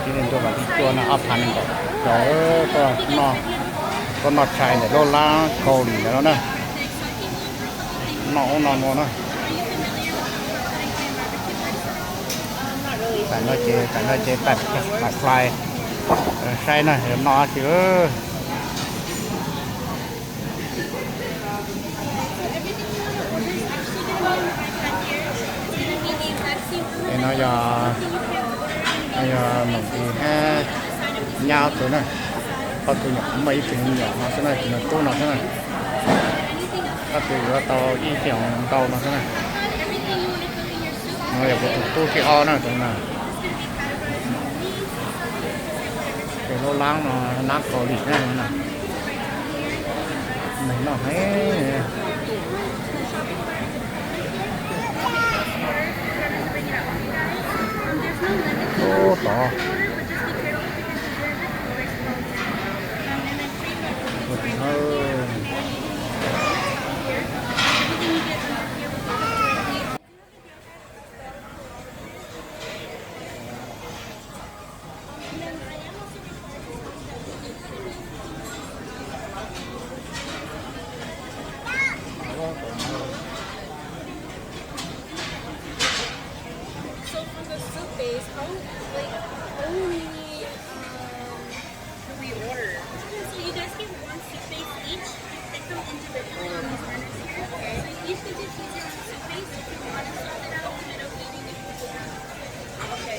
Tib neeg tuaj kom tib cuaj no ob phav nees nkaum. Cov tuaj noj, tuaj noj tshais ntawm lub lab Kaus Lim ntawd no na. Noj ub noj no na. Tam no ces, tam no ces tam, tam plais saib na, noj dab tsi. Es no yog, no yog Nom Tis hab Nyab ob tug na. Ob tug nyuam qhuav muaj ib tug me nyuam no xwb na, tsis yog tub no xwb na. Ob tug yuav tau ib xyoos ntau no xwb na. No yog kuv tus tub thib ob na, tus no. Ces lub lab no, lab Kaus Lim na, neeg noj heev. Ub, tod. So for the soup base, how, like, how many, um, do we order? So you guys get one soup base each. They come individually on these burners here. So each can just choose your own soup base if you want to swap it out in the middle of eating if you want. Okay.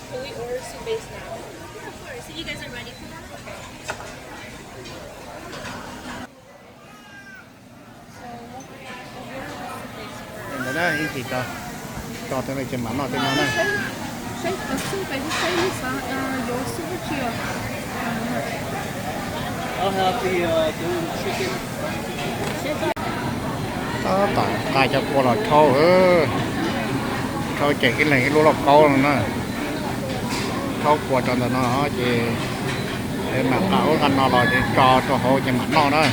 Can we order soup base now? Yeah, of course. So you guys are ready for that? Ntawd na, ib chim tso, tso tej no ces mam noj tej no na. Tab tom nqa cov kua los rhaub, rhaub ces ib leeg ib lub lauj kaub no na. Rhaub kua rau ntawm no ces mam nqa ub nqa no los ces tso rau hauv ces mam noj na.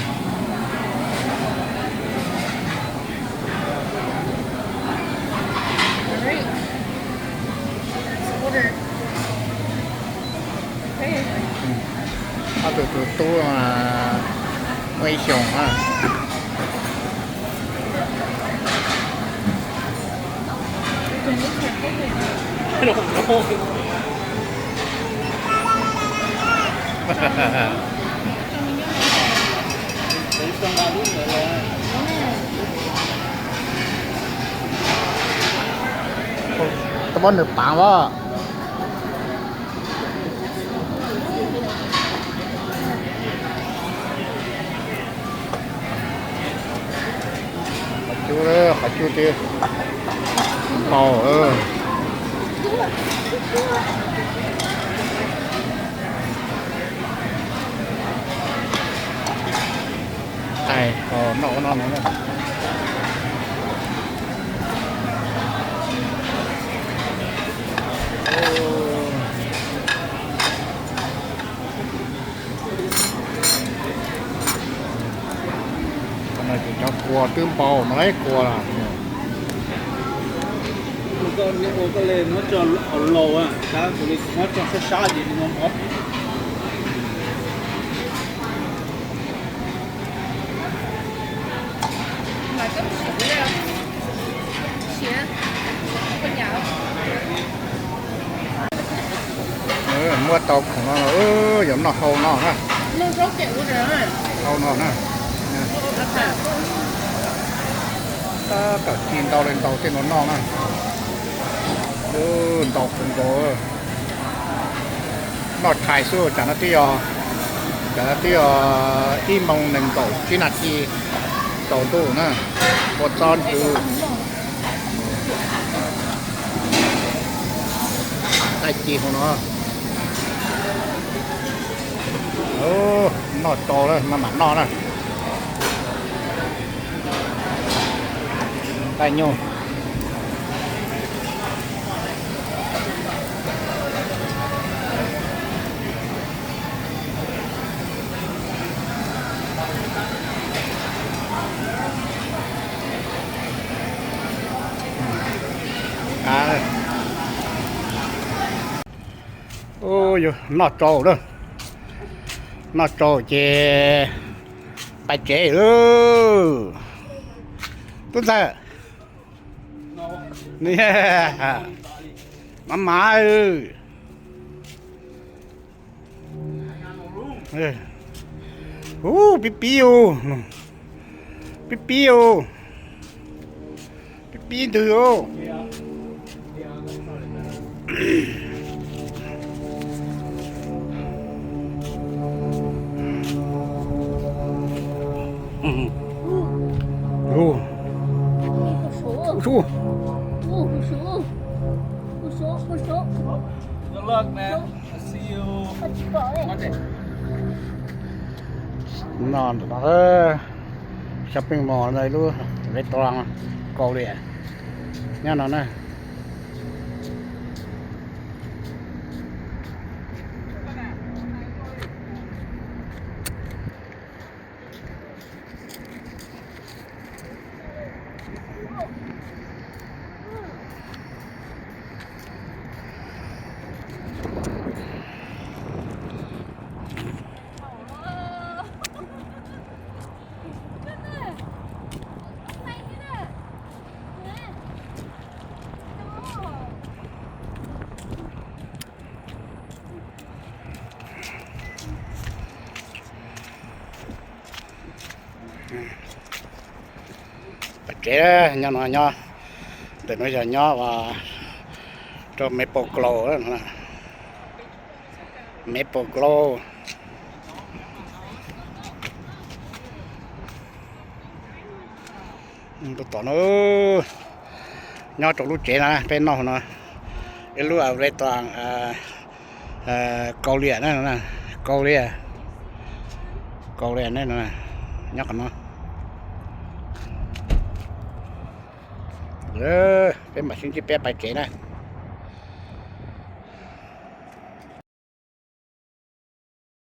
Ob tug tus tub muaj ib xyoos na. Tau muab nws paav as. Qhov cub, qhov cub twb npau. Tais noj ua no no na. Ces cov kua twb npau no lawm, kua. Muab tau khoom no los yuav noj hau no na. Hau no na. Tab tom ci ntau li ntau tej no noj na. Ntau kawg nkaus. Noj tshais xwb, tsam no twb yog, tsam no twb yog ib moos nees nkaum tsib nas this tsaus ntuj na. Ua txob ntxwv. Dai ci hauv no. Noj tau lawm no mam noj na. Dai nyuj. Qab, Noj tsau lawm, noj tsau ces pais tsev lawm. Tub ntxawg, maj mam, ub, pib pib ub, pib pib ub, pib pib ntwg ub. No, shopping mall no ib lub restaurant Kaus Liam nyob no na. Pais tsev nyob no nyob, ntawm no yog nyob rau Maple Grove, Maple Grove. Tus tom no nyob rau lub tsev no peb noj no, ib lub restaurant Kaus Liam na, Kaus Liam, Kaus Liam ne, nyob qhov no. Peb mam sib ntsib peb pais tsev na.